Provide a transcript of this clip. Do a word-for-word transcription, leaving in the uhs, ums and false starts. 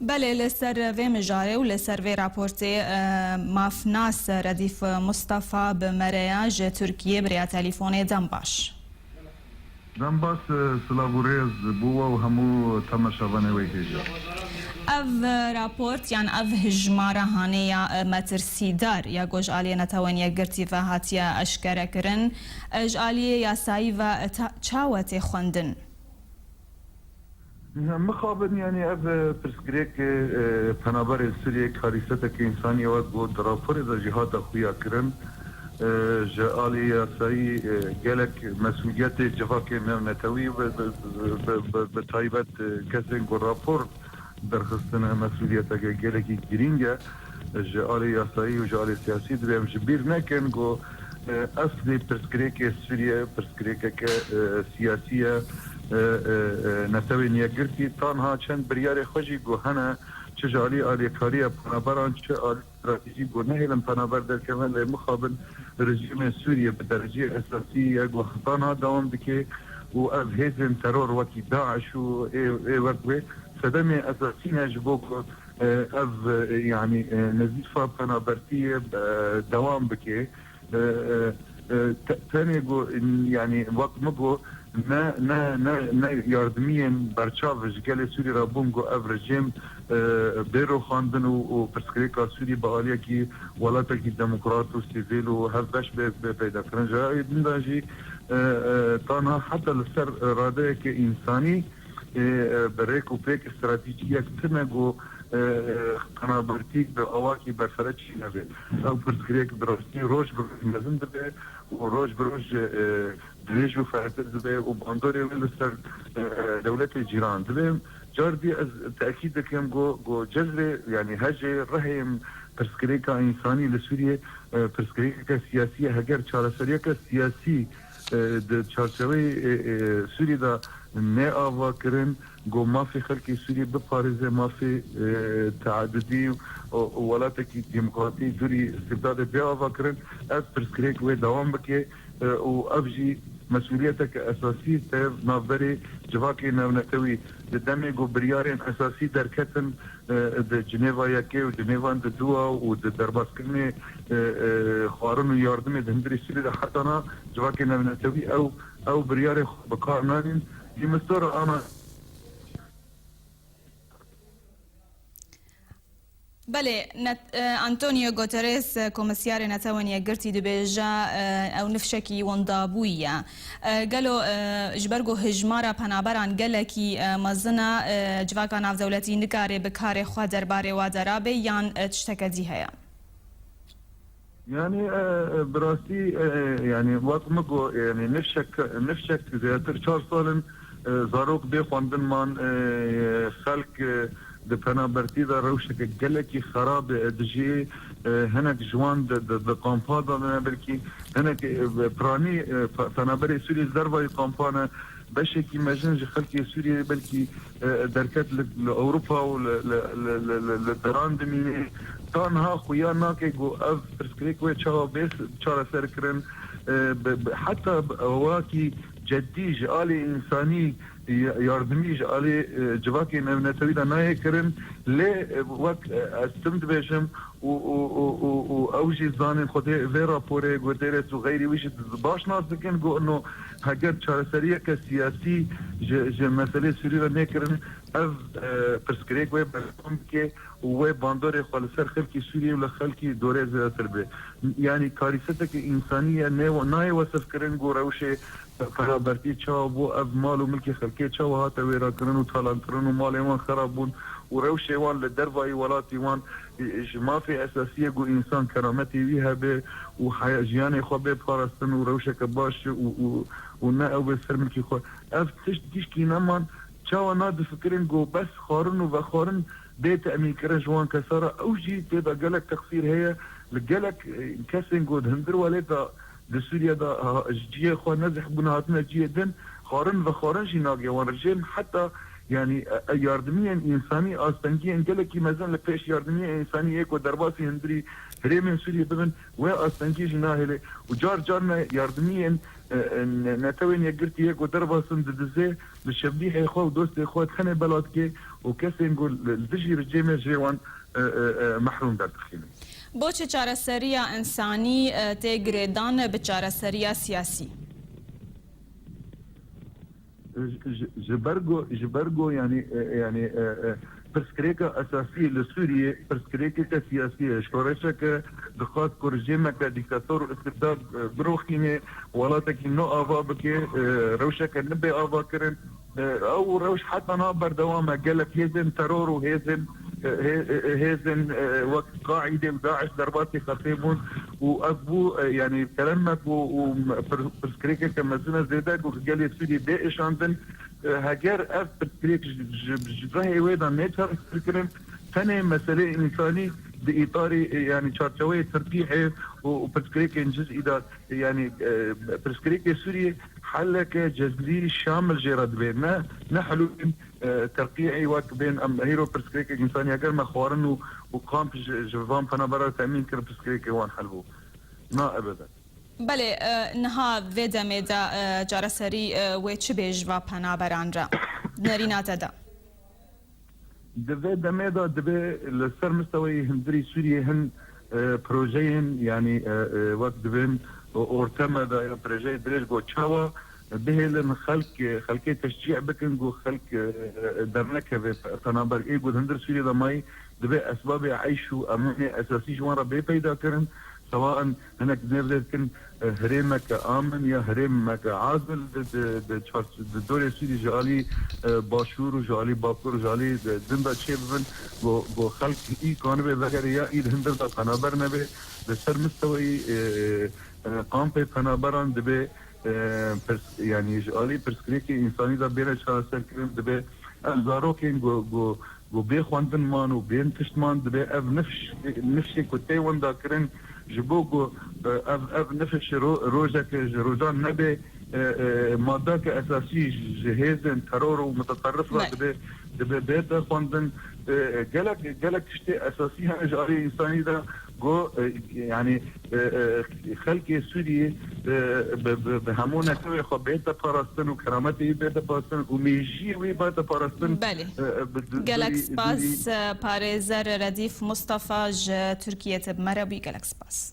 Belê, li ser vê mijarê û li ser vê raportê, e, mafnas Redîf Mustafa bi me re ya ji Tirkiyê bi rêya telîfonê. Dem baş. Dem baş, e, silav û rêz bo we û hemû temaşevanê wê hêja. Ev, e, raport yan ev hijmara hanê ya, e, metirsîdar ya ku ji aliyê Netewên Yekgirtî ve hatiye eşkerekirin, e, ji aliyê yasayî ve, e, ta-, çawa tê xwendin? Mixabin, yanî ev, e, pirsgirêk, e, penaberên Sûriyê karîseteke însanî ye, wek ku di raporê de jî hate xuya kirin. E, ji alî yasayî, e, gelek mesûliyetê civakê navnetewî bi, bi, bi, bi, bi, bi taybet, e, kesên ku rapor derxistine mesûliyeteke gelekî girîng e. Ji alî yasayî û ji alî siyasî divê em ji bîr nekin ku, e, eslê pirsgirêkê Sûriye pirsgirêkeke, e, siyasî ye. E, e, e, Netewên Yekgirtî tanha çend biryarê xwe jî ku hene, çi ji alî alîkariya penaberan, çi alî stratejî ku nehêlin penaber derkevin, lê mixabin rejîmê Sûriye bi dereceyê esasî ye ku tanha dewam dike û ev hêzên teror wekî DAIŞ û ê, ê wek wê sedemê esasî ne ji bo ku, e, ev, e, yanî, e, nezîfa penabertiyê, e, dewam bike. E, e, e, te-, tenê ku, yanî, wek min got, ne, ne, ne, ne yardimiyên berçav ji gelê Sûrî re bûn ku ev rejîm, e, bê rûxandin û, û pirsgirêka Sûrî bi aliyekî welatekî demokrat û sivîl û hevbeş bê, bê peyda kirin. Ji alî din de jî, e, e, tanha heta li ser radeyeke însanî, e, e, bi rêk û pêk stratejiyek tune ku, e, e, penabertî bi awakî berfireh çênebe. Ew pirsgirêk bi rastî roj bi roj mezin dibe û roj bi roj, e, dirêj û fertir dibe û bandorê wê li ser, e, e, dewletê cîran dibe. Cardî ez tekîd dikim ku, ku cezrê, yanî hejê, rihê pirsgirêka însanî li Sûriyê, e, pirsgirêkeke siyasî ye. Heger çareseriyeke siyasî, e, di çarçeveyê, e, e, Sûrî de nê ava kirin, ku mafê xelkê Sûrî biparêze, mafê, e, teadudî û, û welatekî demokratî dûrî îstibdadê bê ava kirin, ev pirsgirêk wê dewam bike, e, û ev jî mesûliyeteke esasî te navberê civakê navnetewî. Di demê ku biryarên esasî derketin, e, di Cinêva yekê û Cinêvan di dûa û di derbazkirinê, e, e, xwarin û yardimê di hundirê Sûrî de hetana civakê navnetewî ew, ew biryarê xwe bi kar nanîn. Î mistora ana Belê, net-, e, Antonio Guterres, e, Komîsyarê Netewên Yekgirtî dibêje, e, ew nifşekî wendabûyî ye. E, gelo, e, ji ber ku hijmara penaberan gelekî, e, mezin e, e, civaka navdewletî nikare bi karê xwe derbarê wa de rabe yan, e, tişteke dî heye? Yanî, e, e, bi rastî, e, e, yanî, wek min got, yanî, nifşek, nifşek zêdetir çar sal in, e, zarok bê xwendin man, e, xelk, e, di penabertî de rewşeke gelekî xerab, e, dijî, e, hinek ji wan di, di, di kampa de ne, belkî hinek, e, piranî, e, pe-, penaberê Sûriyê ji dervayî kampa ne, beşekî mezin ji xelkê Sûriyê belkî, e, derket li, li Ewropa û li, li, li, li, li, li deran dimîne. Tanha xuya nake ku ev pirsgirêk wê çawa bê çareser kirin, e, bi, bi, heta bi awakî ceddî ji alî însanî, ya-, yardimî ji alî, e, civakê navnetewî de nayê kirin. Lê, e, wek, e, ez tim dibêjim, û, û, û, û, û ew jî zanên Xwedê vê raporê, Guterres û xeyrî wî jî baş nas dikin ku ino heger çareseriyeke siyasî ji, ji meselê Sûrî re nêkirin, ev, e, pirsgirêk wê berdewam bike û wê bandorê xwe li ser xelkî Sûriyê û li xelkî dorê zêdetir be. Yanî karîseteke însanî ye, nê-, nayê wesifkirin ku rewşê penabertî çawa bû, ev mal û milkê xelkê çawa hate wêrakirin û talankirin û malên wan xerab bûn û rewşê wan li dervayî welatî wan, e, ji mafê esasî ye ku însan kerametê wî hebe û haya-, jiyanê xwe bê parastin û rewşeke baş û, û, û ne ew bê ser milkê xwe. Ev tişt gişkî neman, çawa nadifikirin ku bes xwarin û vexwarin bê temînkirin ji wan kesa re? Ew jî tê de gelek teqsîr heye li gelek, e, kesên ku di hundir welêt de di Sûriye de, ha, ji cihê xwe nezih bûne hatine cihê din, xwarin vexwarin jî nagê wan. Rejîm heta Yanî, e, e, yardimiyên însanî, astengiyên gelekî mezin li pêş yardimiyên însanî yê ku derbasî hundirî herêmên Sûriyê bibin, wê astengî jî nahêle. Û car car me yardimiyên, e, e, ne-, Netewên Yekgirtî yê ku derbas in didizê, li şevdîhê xwe û dostê xwe tenê bela dike û kesên ku li, li dijî ricê me jê wan, e, e, e, mehrûm derdixîne. Bo çi çareseriya însanî, e, tê girêdan bi çareseriya siyasî? Ji, ji, ji ber ku, ji ber ku, yanî, e, yanî, e, e, pirsgirêka esasî li Sûriyê pirsgirêkeke siyasî ye. Şoreşeke dixwast ku rejîmeke dîktator û îstibdad, e, biroxîne, welatekî nû ava bike, e, rewşeke nibê avakirin. E, ew rewş heta niha berdewam e. Gelek hêzên teror û hêzên, e, hê-, e, hêzên, e, wek Qaîde û DAIŞ derbasî Xefê bûn û ev bû, e, yanî, telemek û, û pir-, pirsgirêkeke mezin e zêde ku gelê Sûriyê bê êşandin. E, heger ev pirsgirêk ji, ji, ji rihê wê de nê çareserkirin, tenê meseleyê însanî di îtarê, e, yanî çarçeweyê tirtîhê û, û pirsgirêkên cizî de, yanî, e, pirsgirêkê Sûriyê heleke cezrî şamil jê re dibê, ne, ne helûlên, e, terqî'î wek bên em hîro pirsgirêkek însanî heger me xwarin û, û kamp ji, ji van penabera temîn kir, pirsgirêkê wan hel bû. Na ebeden. Belê, e, niha vê demê de, e, çareserî, e, wê çi bê ji va penaberan re? Nerîna te de. Di vê demê de divê li ser misteweyê hundirî Sûriyê hin, e, projeyên, yanî, e, e, wek divên o-, orteme de ya projeyê dirêj ku çawa bihêlin xelk, xelkê teşcî bikin ku xelk, e, e, dernekeve pe-, penaber ê ku di hundir Sûriyê de mayî, divê esbabê eyş û emanê esasî ji wan re bê peyda kirin. Sewa in hinek dinê vê dikin, e, herêmeke amin ya herêmeke azil di, di, di çar-, di dorê Sûrî ji alî, e, başûr û ji alî bakur û ji alî, e, din de çêbibin, ku, ku xelk î kanibe vegere ya î di hundir de penaber nebe. Li ser misteweyî, e, e, kampê penaberan dibe, e, pirs-, yanî ji alî pirsgirêkê însanî de bêne çareserkirin, dibe ev zarokên ku, ku, ku bê xwendin man û bê tişt man, dibe ev nifş-, nifşê ku tê winda kirin, ji bo ku, e, ev, ev nifiş ro-, rojeke ji rojan nebe, e, e, madeke esasî ji, ji hêzên teror û muteterrif re Belê. dibe, dibe bête xwendin. E, gelek, gelek tiştê esasî hene ji alî însanî de ku, e, yanî, e, e, xelkê Sûriyê, e, bi, bi, bi hemû netewê xwe bête parastin û kerametê wî bête parastin û mêjiyê wî bête parastin. Belê. E, e, bi du-, Gelek durî, spas, durî. e, parêzer Redîf Mustafa ji Tirkiyê te bi me re bûyî. Gelek spas.